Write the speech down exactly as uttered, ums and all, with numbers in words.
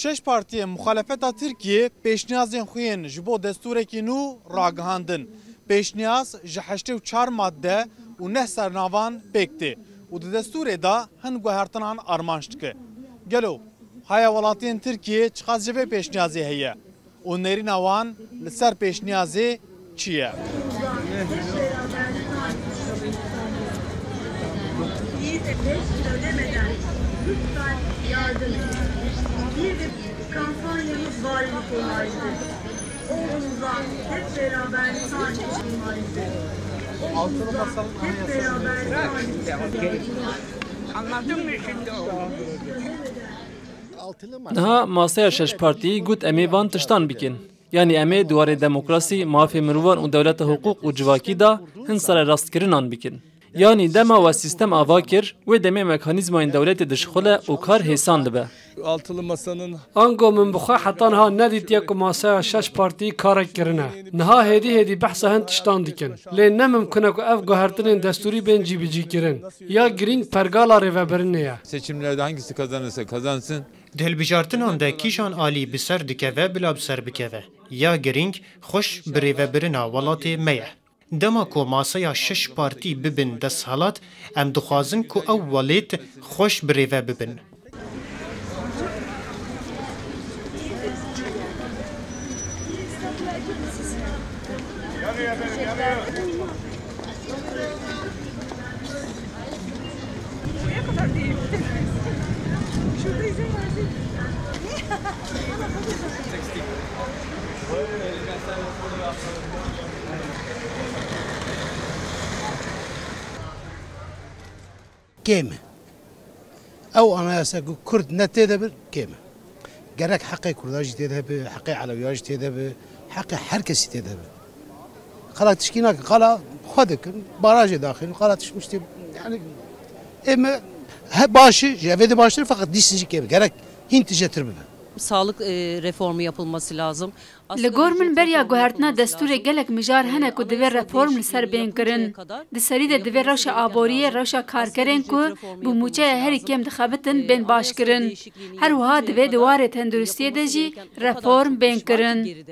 Şeş partiyên muxalefeta Tirkiyê pêşniyazên xwe yên ji bo destûrekî nû ragihandin. Pêşniyaz ji heştê û çar madde û neh sernavan pêk tê û di destûrê de hin guhertinan armanc dike. Gelo haya welatiyên Tirkiyê çiqas ji vê pêşniyazê heye û nêrîna wan li ser pêşniyazê çi ye? Kampanyamız varlık olaydı. Oğlumuza hep beraber sahip çıkmalıydı. Oğlumuza hep beraber sahip çıkmalıydı. Anladın mı şimdi oğlum? Niha masaya şeş partiyî got em ê van tiştan bikin. Yanî em ê di warê demokrasî, mafê mirovan û dewleta hiqûq û civakî de hin sererastkirinan bikin. Yanî dema we sîstem ava kir, wê demê mekanîzmayên dewletê dişixule û kar hêsan dibe. Altılı Masa'nın Ango min bi xwe heta niha nedîtiye ku masaya şeş partî karek kirine. Niha hêdî hêdî behsa hin tiştan dikin. Lê ne mimkun e ku ev guhertinên destûrî bên cîbicîkirin. Ya girîng pergala rêvebirinê ye. Seçimlerde hangisi kazanırsa kazansın. Di hilbijartinan de kîjan alî bi ser dikeve bila bi ser bikeve. Ya girîng xweş bi rêvebirina welatê me ye. Dema ku masaya şeş partî bibin desthilat, em dixwazin ku ew welêt xweş bi rêve bibin. Kêm e. Ew anayasa ku Kurd ne tê de bir kêm e. Gerek heqê Kurda jî tê de be, heqê Elewiya jî tê de be, heqê her kesî tê de be. Qala tişkî nakin, qala xwe dikin, barajê daxin, qala tişmiştî, yani ê me he baş e, ji evê de baştir, feqet dîsin jî kêm e. Gerek hîn tije tir bibe. Sağlık, e, reformu yapılması lazım. Li gor min beriya guhertina destûrê gelek mijar hene ku divê reform li ser bên kirin. Di serî de divê rewşa aboriyê, rewşa karkerên ku bi mûçeya herî kêm dixebitin bên baş kirin. Her wiha divê di warê tenduristiyê de jî reform bên kirin.